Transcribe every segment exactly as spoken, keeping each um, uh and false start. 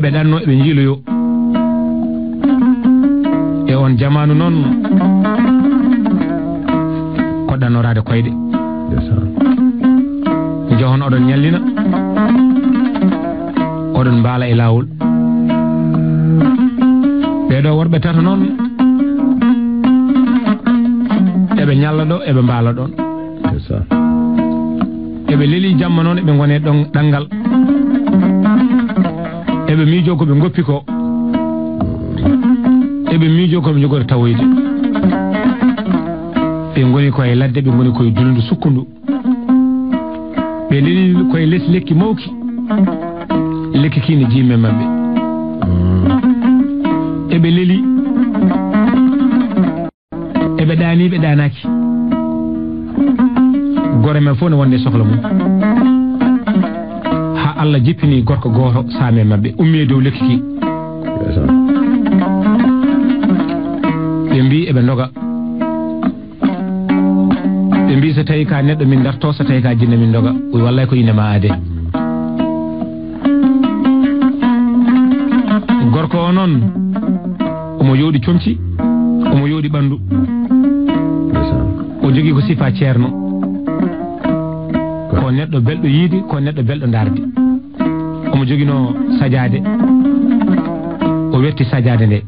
Ɓe ɗanno, ɓe njiiloyo. E on jamaanu noon, ko ɗannoraade koyɗe. Njohon oɗon ñallina, oɗon mbaala e laawol. Ɓee ɗoo worɓe tato noon, eɓe ñalla ɗo, eɓe mbaala ɗoon. Eɓe leli jamma noon, eɓe ngoni e ɗon ɗanngal. Eɓe miijoo ko ɓe ngoppi ko. Eɓe miijoo ko ɓe njogori tawoyde. Ɓe ngoni ko e ladde, ɓe ngoni ko e dulndu sukkundu. Ɓe leli ko e les lekki mawki. Lekki kii ne jiimi e maɓɓe. Eɓe leli. Eɓe ɗaanii, ɓe ɗaanaaki. Goro men fof ne wonde e sohla mum. Haa Allah jippini gorko gooto saami e maɓɓe, ummi e dow lekki ki. Ɓe mbii eɓe ndoga. Ɓe mbii so tawii ka neɗɗo min darto, so tawii ka jinne min ndoga. Wi wallay ko inde ma aade. Gorko o noon, omo yooɗi comci, omo yooɗi ɓanndu. O jogii ko sifa ceerno. Ko neɗɗo belɗo yiide, ko neɗɗo belɗo ndaarde. Omo joginoo sajaade. O wetti sajaade nde.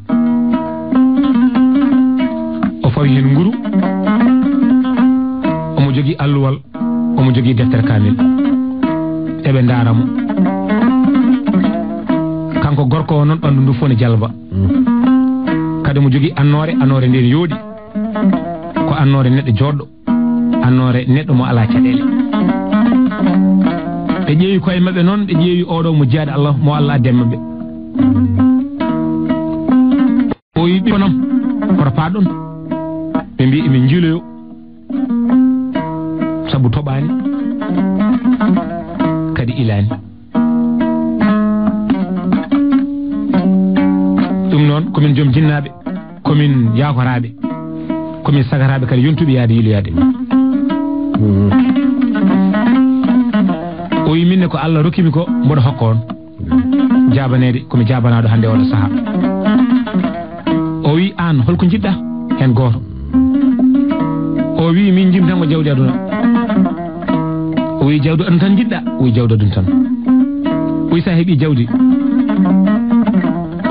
O fawi heen nguru. Omo jogii alluwal. Omo jogii deftere kaamil. Eɓe ndaara mo. Kanko gorko o noon, ɓanndu ndu fof ne jalba. Kadi omo jogii annoore, annoore nden yooɗi. Ko annoore neɗɗo jooɗɗo, annoore neɗɗo mo alaa caɗeele. Ɓe ƴeewi koye maɓɓe noon, ɓe ƴeewi oɗo mo jiyaaɗo Allah, mo Allah addi e maɓɓe. O wi ɓiɓɓe nam, hoto paaɗon. Ɓe mbii emin njiiloyo, sabu toɓaani, kadi ilaani. Ɗum noon, komin joom jinnaaɓe, komin yaakoraaɓe, komin sagataaɓe kadi yontuɓe yaade yiiloyaade. O wi min ne ko Allah rokkimi ko mboɗo hokka on. Jaabaneede, ko mi jaabanaaɗo hannde oɗo sahaa. O wi aan, holko njiɗɗa heen gooto? O wi min njimtan ko jawdi aduna. O wi jawdi aduna tan njiɗɗa? O wi jawdi aduna tan. O wi sa heɓi jawdi,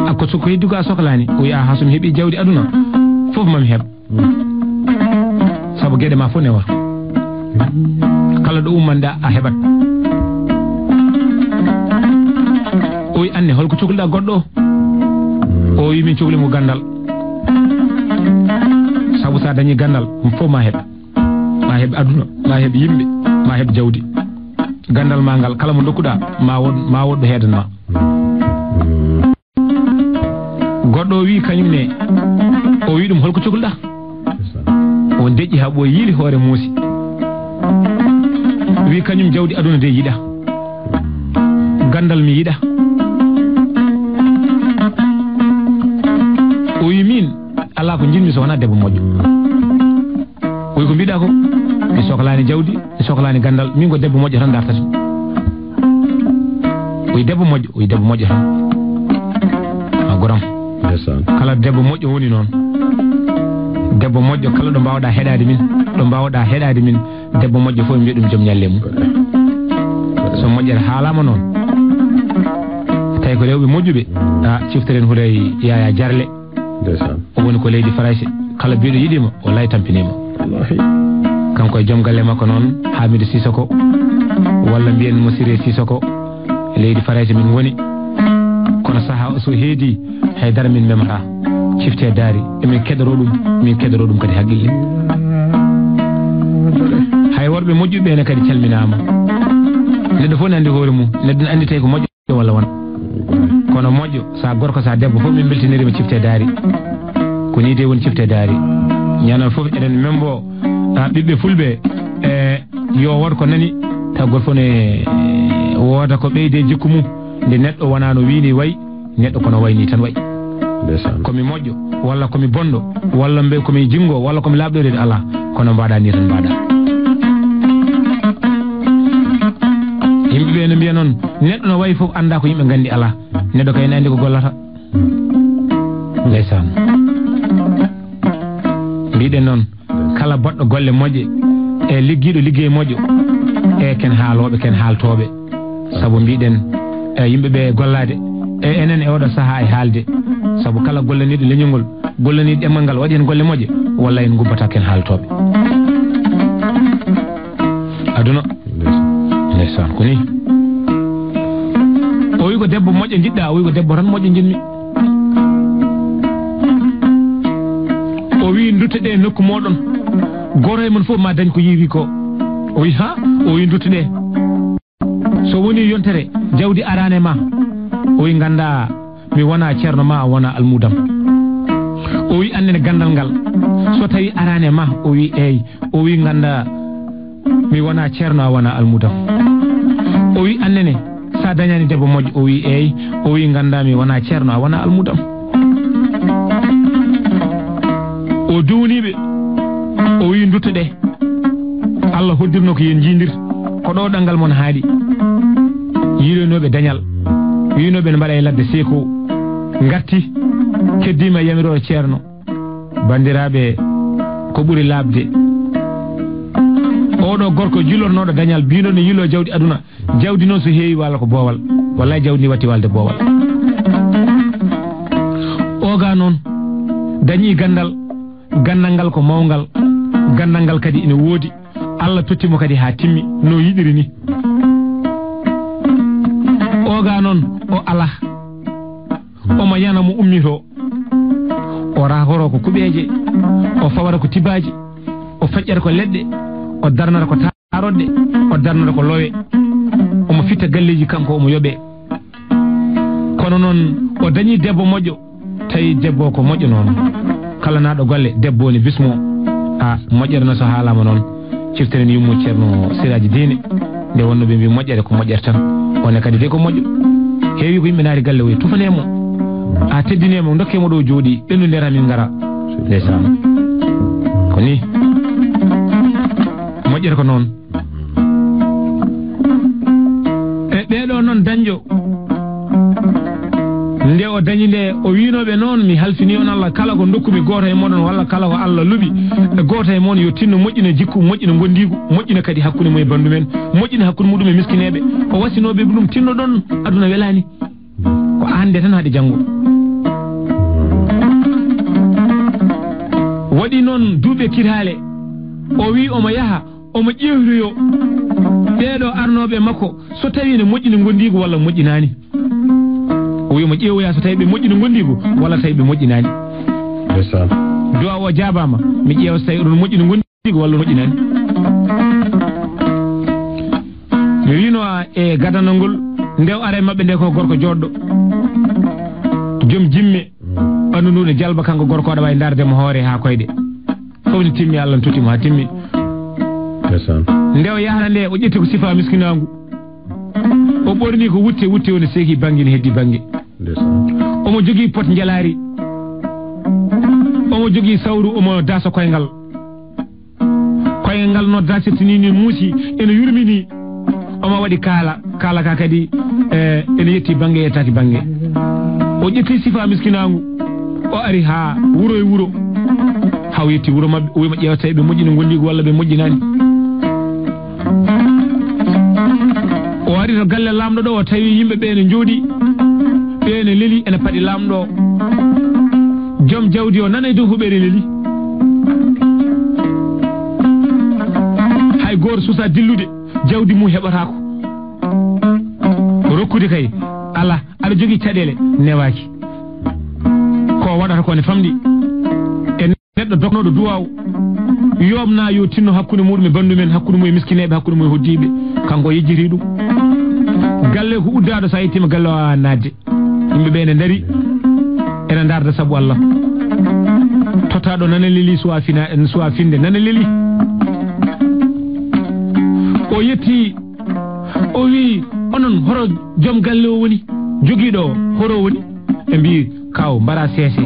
a ko so ko heddi ko a soklaani? O wi a haa so mi heɓi jawdi aduna, fof mami heɓ. Sabu geɗe ma fof newa. Kala ɗo ummanɗa a heɓat. O wi anne holko cokliɗa goɗɗo o? O wi min cokli mo gandal. Sabu sa dañi gandal, ɗum fof ma heɓ. Ma heɓ aduna, ma heɓ yimɓe, ma heɓ jawdi. Gandal ma ngal, kala mo dokkuɗa, ma won, ma woɗɗo heedan ma. Goɗɗo o wi kañum ne, o wi ɗum holko cokluɗa? O deƴƴi haa ɓooyi, yiili hoore muusi. Wi kañum jawdi aduna de yiɗa. Gandal mi yiɗa. O wi min, alaa ko njiɗmi so wonaa debbo moƴƴo. Wi ko mbiɗa ko, mi soklaani jawdi, mi soklaani gandal, min ko debbo moƴƴo tan dartata. Wi debbo moƴƴo, wi debbo moƴƴo tan. A goram. Ndeysaan. Kala debbo moƴƴo woni noon. Debbo moƴƴo kala ɗo mbawɗa heɗaade min, ɗo mbawɗa heɗaade min, debbo moƴƴo fof mbiya ɗum joom ñalle mum. So moƴƴere haalama noon, tawi ko rewɓe moƴƴuɓe, a ciftoren huray Yaya Jarle. Ndeysaan. O woni ko leydi Farayse. Kala biɗo yiɗima, wallahi tampinima. Wallahi. Kanko e joom galle makko noon, Hamidou Sissoko, walla mbiyen mo Siré Sissoko, e leydi Farayse min ngoni. Kono saha o so heedi, haydara min memata. Cifte daari, emin keɗoro ɗum, min keɗoro ɗum kadi haqqille. Hay worɓe moƴƴuɓe ɓe ne kadi calminama. Neɗɗo fof ne andi hoore mum, neɗɗo ne andi tawi ko moƴƴo walla won. Kono moƴƴo, sa gorko, sa debbo, fof min beltinirima cifte daari. Ko ni de woni cifte daari. Ñaanal fof eɗen membo, a, ɓiɓɓe fulɓe, e, yo won ko nani, taw gorko ne, e, wooda ko ɓeyde jikku mum. Nde neɗɗo wona no wini way, neɗɗo kono wayni tan way. Ndeysaan. Ko mi moƴƴo, walla ko mi bonɗo, walla mbe ko mi jingo, walla ko mi laaɓɗo reedu, alaa. Kono mbaɗa ni tan mbaɗa. Yimɓe ɓe no mbiya noon, neɗɗo no wayi fof annda ko yimɓe nganndi alaa. Neɗɗo kay ne anndi ko gollata. Ndeysaan. Mbiɗen noon, kala baɗɗo golle moƴƴe e liggiiɗo liggey moƴƴo, e ken haalooɓe, ken haaltooɓe. Sabu mbiɗen, e yimɓe ɓe gollaade, e enen e oɗo sahaa e haalde. Sabu kala gollaniiɗo leñol ngol, gollaniiɗo ɗemngal ngal, waɗi heen golle moƴƴe, wallay en ngubbataa ken haaltooɓe. Aduna. Ndeysaan, ko nii. O wi ko debbo moƴƴo njiɗɗaa, o wi ko debbo tan moƴƴo njiɗmi. O wi nduttoɗee nokku mooɗon, gooto e mon fof ma dañ ko yiiwi ko. O wi haa, o wi nduttoɗee. So woni yontere, jawdi araani e ma, o wi nganndaa mi wonaa ceerno ma, a wonaa almuudam. O wi anndene ganndal ngal, so tawi araani e ma, o wi eey, o wi nganndaa mi wonaa ceerno, a wonaa almuudam. O wi anndene, so a dañaani debbo moƴƴo, o wi eey, o wi nganndaa mi wonaa ceerno, a wonaa almuudam. O duwniiɓe, o wi nduttoɗee. Allah hoddirno ko yen njiindir, ko ɗo ɗanngal mon haaɗi. Yiiloynooɓe dañal, wiynooɓe ne mbaɗa e ladde seeko, ngarti, keddiima e yamiroore ceerno. Banndiraaɓe, ko ɓuri laaɓde, oɗo gorko julornooɗo dañal, biiɗo ne yiiloo jawdi aduna, jawdi noon so heewi walla ko boowal, wallay jawdi ndi watti walde boowal. Oga noon dañi ganndal, ganndal ngal ko mawngal, ganndal ngal kadi ina woodi, Allah totti mo kadi haa timmi no yiɗiri ni. Oga noon o alaa, omo yana mo ummitoo, o raakoro ko kuɓeeje, o fawara ko tibaaji, o feƴƴata ko leɗɗe, o darnata ko taarodde, o darnata ko lowe, omo fitta galleeji kanko omo yoɓee. Kono noon o dañi debbo moƴƴo, tawi debbo ko moƴƴo noon. Kala naaɗo golle, debbo woni bismo. A moƴƴere no so haalaama noon, ciftiren yummo ceerno Siraaji Diine, nde wonno ɓe mbi moƴƴere ko moƴƴere tan. One kadi de ko moƴƴo. Heewi ko yimɓe naati galle o wi tufanee mo. A teddinee mo, ndokkee mo ɗo jooɗi, ɓennu ndera min ngara. Ndeysaan. Ko ni. Moƴƴere ko noon. E ɓeeɗo noon dañƴo, nde o dañi nde, o wiinooɓe noon, mi halfini on Allah, kala ko ndokkumi gooto e moɗon, walla kala ko Allah luɓi e gooto e mon, yo tinno moƴƴina jikku, moƴƴina ngondiigu, moƴƴina kadi hakkunde mum e banndu men, moƴƴina hakkunde muɗum e miskineeɓe. O wasinooɓe ɗum, tinnoɗon, aduna welaani. Ko aan nde tan haade janngo. Waɗi noon duuɓi e kiraale, o wi omo yaha, omo ƴeewtoyo ɓeeɗo arnooɓe makko, so tawi ne moƴƴini ngondiigu walla moƴƴinaani. O wi omo ƴeewoya so tawi ɓe moƴƴini ngondiigu walla tawi ɓe moƴƴinaani. Ndeysaan. Du'a o jaabaama, mi ƴeewa so tawi oɗon moƴƴini ngondiigu walla moƴƴinaani. Mi wiino e gadano ngol, nde o ara e maɓɓe nde ko gorko jooɗɗo. Joom jimme, ɓanndu ndu ne jalba kanko gorko, aɗa waawi ndaarde mo hoore haa koyɗe. Fof ne timmi, Allah ne totti mo haa timmi. Ndeysaan. Nde o yahata nde, o ƴetti ko sifa miskinaangu. O ɓorni ko wutte, wutte woni seeki bannge ne heddi bannge. Ndeysaan. Omo jogii pot njalaari. Omo jogii sawru, omo dasa koyngal. Koyngal ngal no dasirtini ni muusi, ene yurmini. Omo waɗi kaala, kaala ka kadi, eh, ene yetti bannge, yettaaki bannge. O ƴetti sifa miskinaangu, o ari haa wuro e wuro. Haa o yetti wuro maɓɓe, o wiima ƴeewata ɓe moƴƴini ngondiigu walla ɓe moƴƴinaani. O ari to galle laamɗo ɗo, o tawi yimɓe ɓe ene njooɗi, ɓe ene leli, ene paɗi laamɗo o. Joom jawdi o nana e dow huɓeere leli. Hay gooto suusa dillude, jawdi mum heɓataako. Rokkude kay, alaa, aɗa jogii caɗeele, newaaki. Ko waɗata ko ne famɗi. E neɗɗo doknooɗo duwaaw, yooɓna yo tinno hakkunde muɗum e banndu men, hakkunde mum e miskineeɓe, hakkunde mum e hoddiiɓe. Kanko o yejjiti ɗum. Galle ko uddaaɗo, so a yettiima galle o a naatde. Yimɓe ɓe ene ndari, ene ndaarda sabu Allah. Tottaaɗo nana leli, suwa fina-, suwa finde nana leli. O yetti, o wi, "Onon, horo joom galle o woni? Jogiiɗo o, horo o woni?" Ɓe mbi, "Kaaw, mbara seese.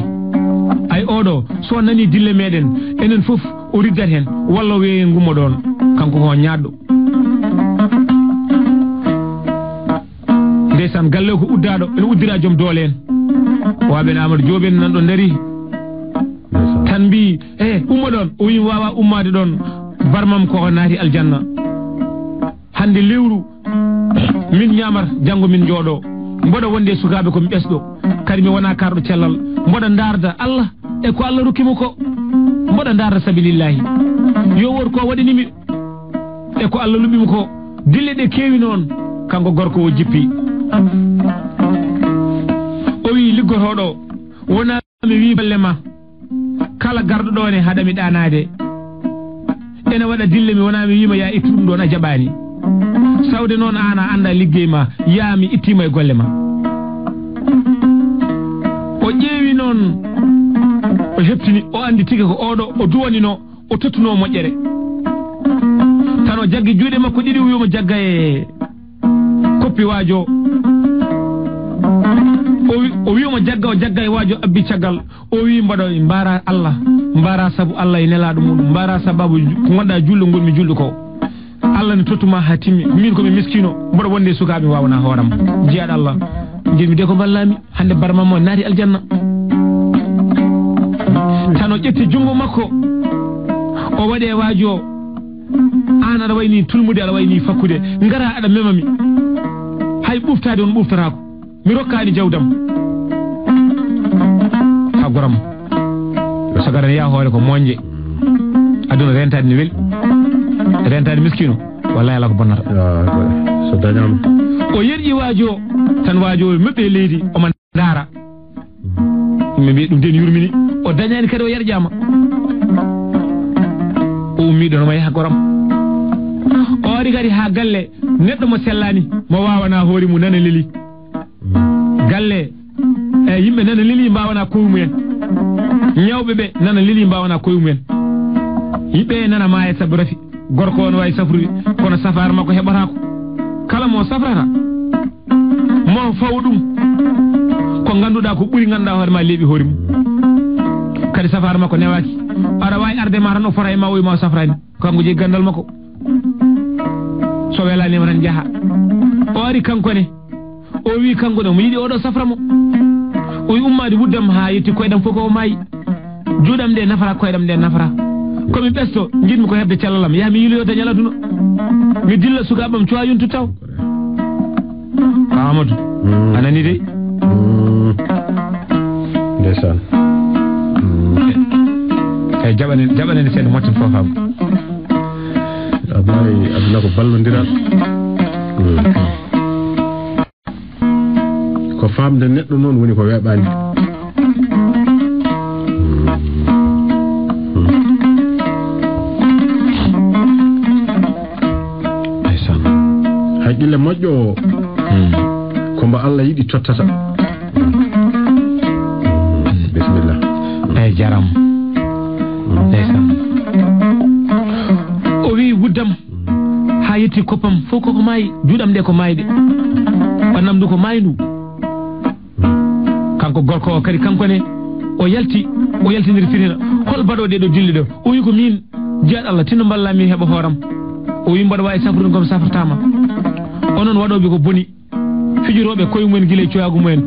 Ay oɗo, so nani dille meɗen, enen fof o riddat hen, walla o wiya en ngummo ɗon." Kanko ko ñaaɗɗo. Nde Tan galle o ko uddaaɗo, ene uddira joom doole en. Waaɓe en Amadou Diop en nan ɗo ndarii. Tan mbii, "E, ummo ɗoon." O wii, "Mi waawaa ummaade ɗoon. Barmam ko o naati aljanna." Hannde lewru, min ñaamar, janngo min njooɗoo. Mboɗo wonde e sukaaɓe ko mi ɓesɗo. Kadi mi wonaa kaarɗo cellal. Mboɗo ndaarda Allah e ko Allah rokki mo ko. Mboɗo ndaarda sabilillahi. Yo wood ko waɗani mi e ko Allah luɓi mo ko. Dille ɗe keewi noon, kanko gorko o jippi. O wii liggotooɗo, wonaa mi wii golle ma. Kala garɗo ɗo ne haɗa mi ɗaanaade. Ene waɗa dille mi wonaa mi wiima yaa ittu ɗum ɗoon a jaɓaani. Sawde noon aan a anndaa liggey ma, yaa mi ittiima e golle ma. O ƴeewi noon, o heɓtini, o anndi tigi ko oɗo, o duwaninoo, o tottunoo moƴƴere. Tan o jaggi juuɗe makko ɗiɗi, o wiima jagga e koppi waajo. O wi-, o wiima jagga, o jagga e waajo abbi caggal. O wii, "Mbaɗo, mbaara Allah, mbaara sabu Allah e nelaaɗo muɗum, mbaara sababu ju-, ko ngonɗaa julɗo ngonmi julɗo ko. Allah ne tottuma haa timmi. Min ko mi miskino, mboɗo wonde e sukaaɓe waawanaa hooram. Jiyaaɗo Allah, njiɗmi de ko mballami. Hannde barmam o naati aljanna." Tan o ƴetti junngo makko, o waɗi e waajo, "Aan aɗa wayi ni tulmude, aɗa wayi ni fakkude. Ngara aɗa mema mi. Hay ɓuftaade on ɓuftotaako." Mi rokkaani jawdam. Ha goram. Sagara ne yaa hoore ko moƴƴe. Aduna rentaade ne weli. Rentaade miskino. Wallahi ala ko bonnata. Ah, so dañaama. O yerƴi waajo o, tan waajo o meɓɓe leydi, omo ndaara. Yimɓe mbiya ɗum den yurmini. O dañaani kadi o yerƴaama. O ummi ɗon omo yaha goram. O ari kadi ha galle neɗɗo mo sellaani, mo waawana hoore mum nana leli. Galle, e yimɓe nana leli mbaawana koye mumen. Ñawɓe ɓe nana leli mbaawana koye mumen. Yimɓe nana maaya sabu rafi. Gorko on waawi safrude, kono safaara makko heɓataako. Kala mo safrata, mo fawo ɗum, ko ngannduɗaa ko ɓuri ngannduɗaa hoore ma leeɓi hoore mum. Kadi safaara makko newaaki. Aɗa waawi arde ma tan o fota e ma o wiy ma o safraani. Kanko jeyi ganndal makko. So welaanima tan njaha. O ari kanko ne. O wi kanko ne, omo yiɗi oɗo safra mo. O wi ummaade wuddam haa yetti koyɗam fof ko o maayi. Juuɗam ɗe nafara, koyɗam ɗe nafara. Ko mi ɓesto, njiɗmi ko heɓde callalam. Yaa mi yiiloyo dañal aduna. Mi dilla sukaaɓam cuwa yontu taw. Pa Amadou, a nani de? Ndeysaan. Eyi, jaɓanen, jaɓanen seeɗa moƴƴo fof kam. Ablaye, aduna ko ballondiral. Ko faamde neɗɗo noon woni ko weeɓaani. Ndeysaan. Haqqille moƴƴo o, ko mbo Allah yiɗi tottata. Bisimilla. Eyi, jaram. Ndeysaan. O wi wuddam, haa yetti koppam fof koko maayi, juuɗam ɗe ko maayde. Ɓannam ndu ko maayndu. Kanko gorko o kadi, kanko ne, o yalti, o yaltiniri fitina. Hol baɗooɗe ɗo dille ɗo? O wi ko miin, jiyaaɗo Allah, tinno mballa mi heɓa hooram. O wi mboɗo waawi safrude, ngam safrataama. Onon waɗooɓe ko boni, fijorooɓe koye mumen gila e cowaagu mumen.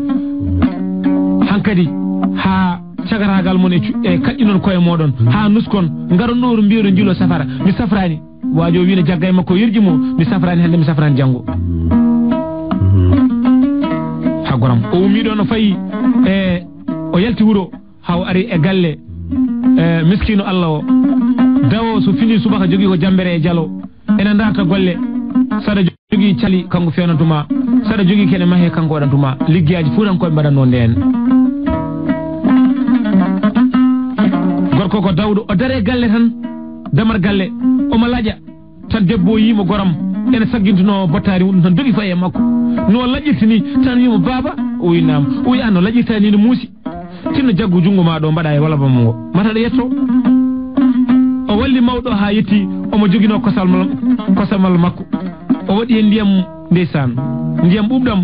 Hankadi haa cagataagal mon e cu-, e kaƴƴinon koye mooɗon, haa nuskon, ngaron ɗo, oɗo mbiya oɗo njilo safara. Mi safraani. Waajo o wiino jagga e makko, yerƴi mo, mi safraani hannde, mi safraani janngo. Ha goram. O ummii ɗoon, o fayi e, o yalti wuro, haa o ari e galle, e, miskiino Allah o. Dawo so fini subaka jogii ko jammbere e jalo. Ene ndarta golle. Saɗa jogii cali, kanko fewnantuma. Saɗa jogii kene mahe, kanko waɗantuma. Liggeyaaji fuutankooɓe mbaɗatnoo ndeen. Gorko ko dawɗo, o dare galle tan, damar galle, omo laƴa. Tan debbo o yii mo goram ene saggintunoo bottaari muɗum, tan dogi fayi e makko. No laƴirta ni, tan wii mo, "Baaba?" O wii, "Naam." O wii, "Aan no laƴirta ni, no muusi. Tinno jaggu junngo ma ɗo, mbaɗa e walabam ngo. Mata ɗo yetto." O walli mawɗo haa yetti, omo joginoo kosam, kosam makko. O waɗi heen ndiyam, ndeysaan. Ndiyam ɓuuɓɗam,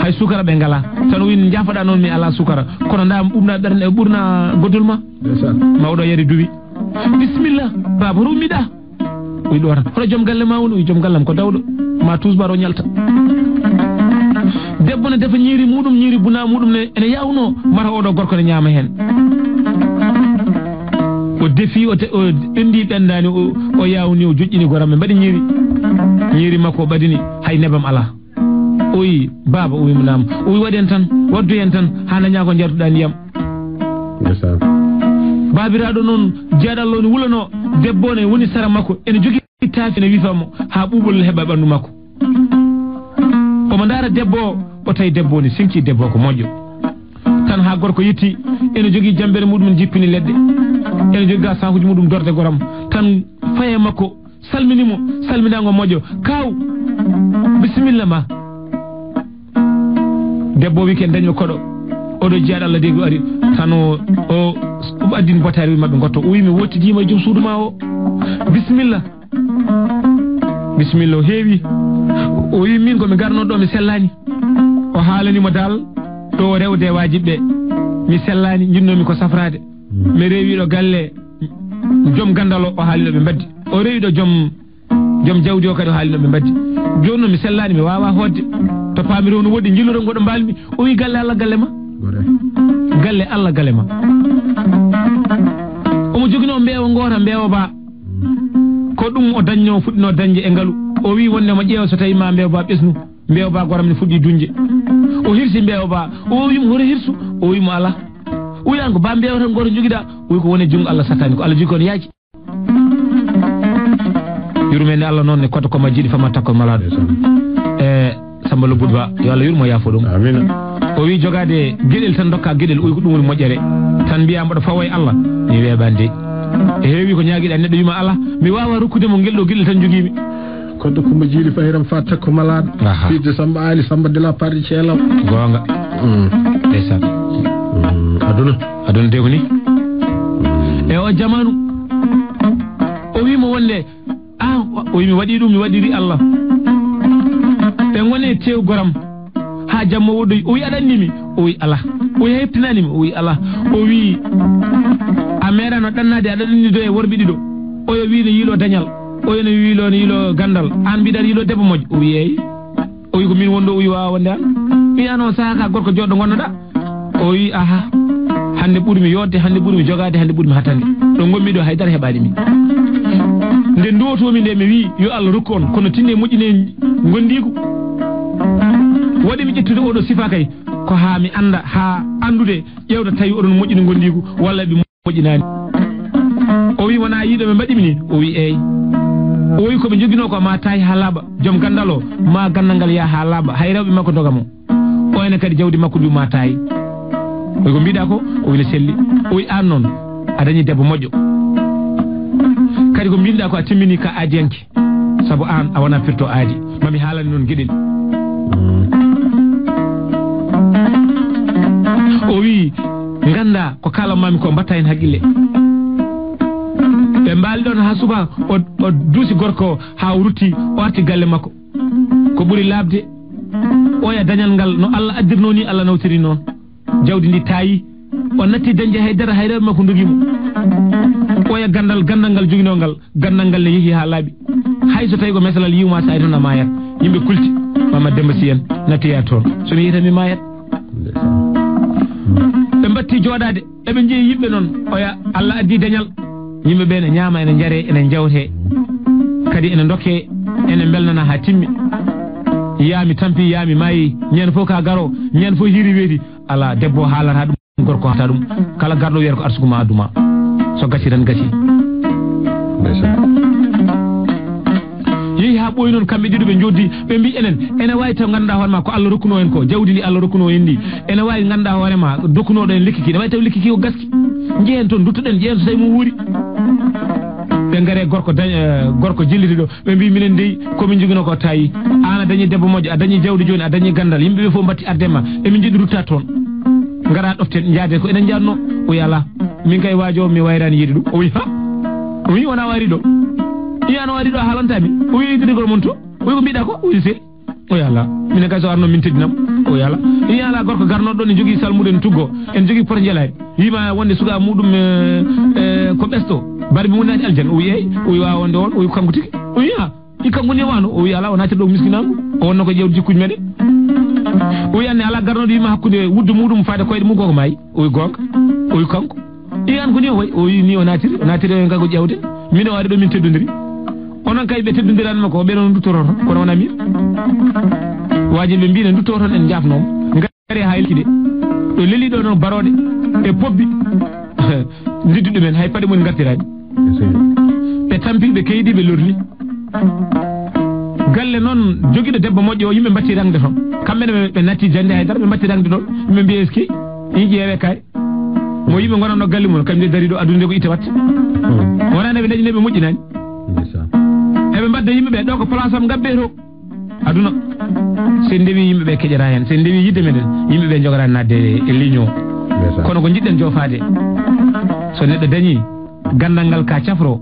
hay sukara ɓe ngalaa. Tan o wii, "Njaafoɗaa noon mi alaa sukara. Kono ndaa ɓuuɓna ɓernde, ɓurna goddol ma." Ndeysaan. Mawɗo yari duwi. "Bisimilla, baaba, rummiɗaa." Wi ɗo tan. Hono joom galle ma woni? Wi joom gallam ko dawɗo. Ma tuus mbaɗo ñalta. Debbo ne defa ñiiri muɗum, ñiiri buna muɗum ne ene yaawno, mata oɗo gorko ne ñaama heen. O defi, o te-, o ɓendi ɓendaani, o, o yaawni, o joƴƴini goram, ɓe mbaɗi ñiiri. Ñiiri makko o ɓadini, hay nebam alaa. O wi, "Baaba," o wi mo, "Naam." O wi, "Waɗen tan, waddu heen tan, haa dañaa ko njartuɗaa ndiyam." Ndeysaan. Baabiraaɗo noon, jaaɗallo ne wulanoo, debbo ne woni sara makko, ene jogii taafi, ene wifa mo, haa ɓuuɓol heɓa ɓanndu makko. Omo ndaara debbo o, o tawi debbo ne sinki, debbo ko moƴƴo. Tan haa gorko yetti, ene jogii jambere muɗum, jippini leɗɗe. Ene jogii ga sakuuji muɗum dorde goram. Tan faye makko, salmini mo, salminaango moƴƴo. "Kaaw, bisimilla ma." Debbo wi, "Ken dañmi koɗo. Oɗo jiyaaɗo Allah degi o ari." Tan o, o, o addin botaari, wi maɓɓe ngotto. O wi, "Mi wottidiima e joom suudu ma o. Bisimilla." Bisimilla o heewi. O wi, "Min ko mi garno ɗo, mi sellaani." O haalani mo dal ɗo rewde waajiɓe ɓe. "Mi sellaani, njinnoomi ko safraade. Mi rewiɗo galle joom gandal o, o haali ɗo ɓe mbaddi. O rewiɗo joom, joom jawdi o kadi o haali ɗo ɓe mbaddi. Jooni noon mi sellaani, mi waawaa hootde. To paami rew no woɗɗi, njilluɗon ngoɗo mbaalmi." O wi, "Galle Allah, galle ma. Galle Allah, galle ma." Omo joginoo mbeewa ngoota, mbeewa ba. Ko ɗum o dañnoo, fuɗɗinoo dañde e ngalu. O wi wonde mo ƴeewa so tawi ma mbeewa ba ɓesnu. Mbeewa ba goram ne fuɗɗi duñde. O hirsi mbeewa ba. O wi mo, "Hoto hirsu?" O wi mo, "Alaa." O wi, "An ko ba mbeewa tan ngoota njogiɗaa?" O wi, "Ko woni e junngo Allah sattaani ko. Allah jogi ko no yaaji." Yurmeende Allah noon ne koto ko majjiɗi fama takko malaaɗo. E Samba Lobbudu Ba, yo Allah yurmo yaafo ɗum. Amiin. O wi jogaade geɗel tan dokka geɗel, o wi ko ɗum woni moƴƴere. Tan mbiya mboɗo fawo e Allah, mi weeɓaani de. E heewi ko ñaagiɗa neɗɗo wima alaa, mi waawa rokkude mo ngel ɗo geɗel tan jogiimi. Koɗɗo Kumba Jiili Fahiram Fat Takko Malaaɗo. Aha. Fils de Samba Ali, Samba de la Partie Ceelaw. Goonga. Mm. Ndeysaan. Mm. Aduna. Aduna de ko ni. Mm. E o jamaanu, o wi mo wonde, ah, o wi mi waɗi ɗum, mi waɗiri Allah. Ɓe ngone tew goram. Haa jamma woɗɗoyi. O wi, "Aɗa anndi mi?" O wi, "Alaa." O wi, "A heɓtinaani mi?" O wi, "Alaa." O wi, "A meeɗaano ɗannaade, aɗa ɗannido e worɓe ɗiɗo. Oyo wi no yiilo dañal. Oyo no wiilo, no yiilo ganndal. Aan mbiɗa aɗa yiilo debbo moƴƴo." O wi, "Eey." O wi, "Ko miin wonɗo?" O wi, "Waawa wonde aan." Wi, "Aan oo sahaa ka gorko jooɗɗo ngonnoɗaa?" O wi, "Aha. Hannde ɓurmi yooɗde, hannde ɓurmi jogaade, hannde ɓurmi hattande. Ɗo ngonmi ɗo haydara heɓaani mi. Nde nduwotoomi nde mi wi, yo Allah rokku on, kono tinne moƴƴine ngondiigu. Waɗi mi ƴettude oɗo sifa kay, ko haa mi annda, haa anndude, ƴeewda tawi oɗon moƴƴini ngondiigu, walla ɓe moƴƴinaani." O wi, "Wonaa yiiɗo ɓe mbaɗi mi ni?" O wi, "Eey." O wi, "Ko ɓe njoginoo ko ma taay haa laaɓa, joom ganndal o, ma ganndal ngal yaha haa laaɓa, hay rewɓe makko ndoga mo. O ene kadi jawdi makko ndi ma taay." O wi, "Ko mbiɗa ko?" O wi, "Ne selli." O wi, "Aan noon, a dañi debbo moƴƴo. Kadi ko mbinɗa ko a timmini ka aadiyanke. Sabu aan a wona pirto aadi. Mami haalani noon geɗel." O wi, "Ngannda ko kaalammaami ko, mbatta heen haqqille." Ɓe mbaali ɗoon haa suba, o, o duusi gorko o haa o rutti, o arti galle makko. Ko ɓuri laaɓde, oya dañal ngal, no Allah addirnoo ni, Allah nawtiri noon. Jawdi ndi taayi, o natti dañde haydara, hay rewɓe makko ndogii mo. Oya ganndal, ganndal ngal joginoo ngal, ganndal ngal ne yehi haa laaɓi. Hay so tawi ko mesalal yiwma, so ari toon a maayat. Yimɓe kulti, Mama Demba Sy en nattoya toon. So mi yiyata mi maayat. Ɓe mbatti jooɗaade, eɓe njeyi yimɓe noon, oya Allah addi dañal. Yimɓe ɓe ene ñaama, ene njare, ene njawte. Kadi ene ndokke, ene mbelnana haa timmi. Yaami tampi, yaami maayi, ñande fof ka garo, ñande fof hiiri weeti. Alaa, debbo haalata ɗum, gorko haalata ɗum. Kala garɗo wiyata ko arsugu ma addu ma. So gasi tan gasi. Ndeysaan. Yehi haa ɓooyi noon, kamɓe ɗiɗo ɓe njoddi, ɓe mbi enen, ene waawi taw ngannduɗaa hoore ma ko Allah rokkunoo en ko, jawdi ndi Allah rokkunoo en ndi. Ene waawi ngannduɗaa hoore ma, dokkunooɗo en lekki ki, ene waawi taw lekki ki ko gaski. Njehen toon, nduttoɗen, njehen so tawi mo wuuri. Ɓe ngare gorko dañ-, eh, gorko jilliti ɗo, ɓe mbi minen dey, ko min njoginoo ko tayi. Aan a dañi debbo moƴƴo, a dañi jawdi jooni, a dañi ganndal. Yimɓe ɓe fof mbatti arde ma, emin njiɗi rutta toon. Ngara ɗoften, njaade ko enen njaadnoo. O wi alaa. Min kay waajo o mi wayraani yiide ɗum. O wi ha? O wi wona wari ɗo. Iyano wari ɗo a haalanta mi. O wi iddigol mon to. O wi ko mbiɗa ko? O wi sel. O wi alaa. Minen kay so arno min teddinam. O wi alaa. Iyala gorko garnoɗo ɗon ne jogii salmude ne tuggo. En jogii porjelaari. Wiima wonde suka muɗum, eh, eh, ko ɓesto. Barmi wonani aljanna. O wi eey. O wi waawa wonde on. O wi ko kanko tigi. O wi ha? I kanko ni wano. O wi alaa, o naati ɗo miskinaagu. O wonno ko ƴeewde jikkuji meɗen. O wi anne alaa garnooɗo yima hakkunde wuddu muɗum faade koyɗe mum koko maayi. O wi goonga. O wi kanko. I an ko ni o wayi. O wi ni o naatiri, o naatiri o ngago ƴawde. Min o ari ɗo min teddondiri. Onon kay ɓe teddondiranma ko ɓe noon duttoroto, kono wona min. Waaji ɓe mbiɗen duttoroton en jaafnooma. Ngari haa ilki de. Ɗo leli ɗo noon barooɗe e pobbi. Ndiddu ɗumen hay paɗe mum ngartiraani. Ɓe tampi, ɓe keydi, ɓe lorni. Galle noon jogiiɗo debbo moƴƴo o, yimɓe mbaɗti rangde toon. Kamɓe ne ɓe natti jannde haydara, ɓe mbaɗti rangde toon. Yimɓe mbiya eski, in ƴeewe kaari. Mo yimɓe ngonanno galle mum, kañum de dari ɗo aduna nde ko itte watte. Wonaa nde ɓe dañi nde ɓe moƴƴinaani. Eɓe mbadda yimɓe ɓe, ɗo ko place am, ngabbe to. Aduna, so en ndewi yimɓe ɓe keƴata heen, so en ndewi yidde meɗen, yimɓe ɓe njogata naatde e ligne o. Kono ko njiɗɗen joofaade, so neɗɗo dañi ganndal ngal ka cafro,